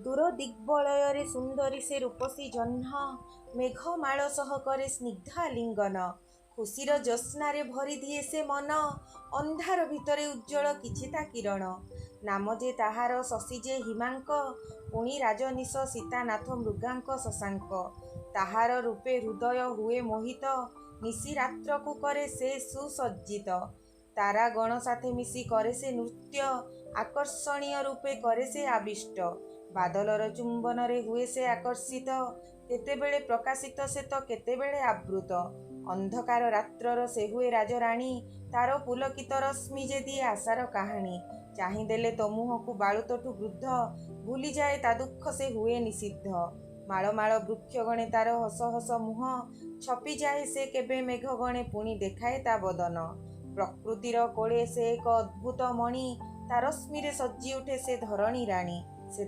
ଦୂର ଦିଗ୍ବଳୟରେ ସୁନ୍ଦରୀ ସେ ରୂପସୀ ଜହ୍ନ ମେଘମାଳ ସହ କରେ ସ୍ନିଗ୍ଧ ଆଲିଙ୍ଗନ। ଖୁସିର ଜ୍ୟୋତ୍ସ୍ନାରେ ଭରିଦିଏ ସେ ମନ, ଅନ୍ଧାର ଭିତରେ ଉଜ୍ଜ୍ୱଳ କିଛି ତା କିରଣ। ନାମ ଯେ ତାହାର ଶଶୀ ଯେ ହିମାଙ୍କ, ପୁଣି ରାଜନୀଶ ସୀତାନାଥ ମୃଗାଙ୍କ ଶଶାଙ୍କ। ତାହାର ରୂପେ ହୃଦୟ ହୁଏ ମୋହିତ, ନିଶିରାତ୍ରକୁ କରେ ସେ ସୁସଜ୍ଜିତ। ତାରାଗଣ ସାଥେ ମିଶି କରେ ସେ ନୃତ୍ୟ, ଆକର୍ଷଣୀୟ ରୂପେ କରେ ସେ ଆବିଷ୍ଟ। ବାଦଲର ଚୁମ୍ବନରେ ହୁଏ ସେ ଆକର୍ଷିତ, କେତେବେଳେ ପ୍ରକାଶିତ ସେ ତ କେତେବେଳେ ଆବୃତ। ଅନ୍ଧକାର ରାତ୍ରର ସେ ହୁଏ ରାଜରାଣୀ, ତାର ପୁଲକିତ ରଶ୍ମି ଯେ ଦିଏ ଆଶାର କାହାଣୀ। ଚାହିଁଦେଲେ ତୋ ମୁହଁକୁ ବାଳୁତଠୁ ବୃଦ୍ଧ, ଭୁଲିଯାଏ ତା ଦୁଃଖ ସେ ହୁଏ ନିଷିଦ୍ଧ। ମାଳ ମାଳ ବୃକ୍ଷଗଣେ ତାର ହସ ହସ ମୁହଁ, ଛପିଯାଏ ସେ କେବେ ମେଘଗଣେ ପୁଣି ଦେଖାଏ ତା ବଦନ। ପ୍ରକୃତିର କୋଳେ ସେ ଏକ ଅଦ୍ଭୁତ ମଣି, ତା ରଶ୍ମିରେ ସଜ୍ଜି ଉଠେ ସେ ଧରଣୀ ରାଣୀ। ସେ